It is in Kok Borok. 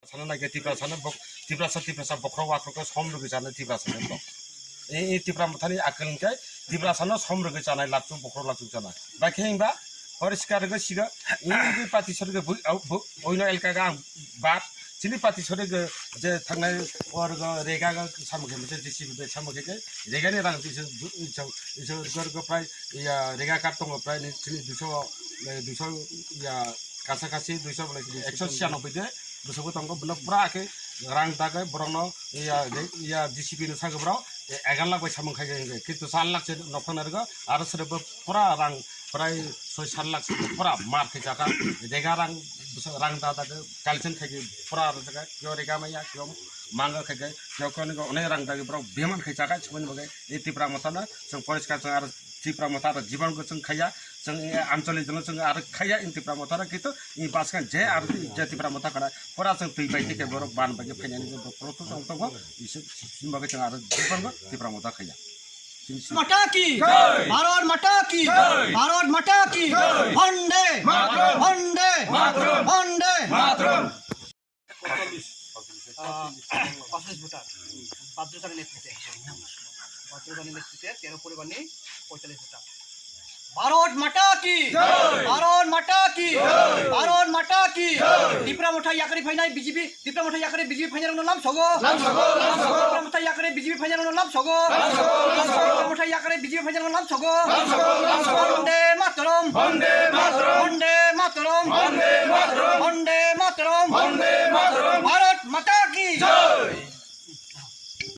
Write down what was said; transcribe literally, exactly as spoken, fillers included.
Sana nai khe Tiprasa no bok-, Tiprasa, Tiprasa bokhorok wakhorok khe som rwgwi chana Tiprasa no bok. E, e Tipra Mothani akel hwnkhe Tiprasa no som rwgwi chanai, lakchuk bokhorok lakchuk chana. Bai khe himba poriskar rwgwi siga, e, e party sori khe bui-, au-, bu-, oino elka ga ang bak. Chini party sori khe je thangnai or go rega ga samung khe mese J C B bai samung khe khe rega ni rang isu, isu, isu gor go prai ya rega card tongo prai ni chini duiso, eh, duiso ya kasa kasi duiso bolai ekso siyanoboi de bwswk bo tongo, bono pura khe rang dagwi borokno ya, ya J C B ni sagwi borok egar lakh bai samung khai khe, kintu char lakh se nok thangna rwgo, aro sere bo pura rang prai soi sat lakh se pura mar khai chakha, dega rang, rang da dagwi collection khai khe pura rw chakha, kyo rega maya, kyo manga khai khe, kyo kyo ni onek rang dagwi borok beman khai chakha, siboni bagwi e Tipra Motha no chwng poriskar chwng aro Tipra Motha aro jibon go chwng khaiya, chwng, eh, anchalik jano chwng aro khaiya, in Tipra Motha aro kintu in baskan je aro je Tipra Motha kana pura chwng twi bai tike borok ban bai phainani je borok tong tong tongo, isi, isi bagwi chwng aro jibon go Tipra Motha khaiya. Mata ki? Jai! Bharat Mata ki? Jai! Bharat Mata ki? Jai! Vande! Mataram! Vande! Mataram! Vande! Mataram! আহ, পাঁচচল্লিশ ভোটার, বাদ্রকারী নেতৃত্বে, বাদ্রকারী নেতৃত্বে তেরো পরিবার নিয়ে পঁয়তাল্লিশ ভোটার। ভারত মাতা কি? জয়! ভারত মাতা কি? জয়! ভারত মাতা কি? জয়! Tipra Motha yakri phainai B J P, Tipra Motha yakri B J P phainai rokno lam sogo. Lam sogo, lam sogo. Tipra Motha yakri B J P phainai rokno lam sogo. Lam sogo, lam sogo. Tipra Motha yakri B J P phainai rokno lam sogo. Lam sogo, lam sogo. Vande Mataram. Vande Mataram. Vande Mataram. Vande Mataram. Vande Mataram. Bharat Mata ki. Jai.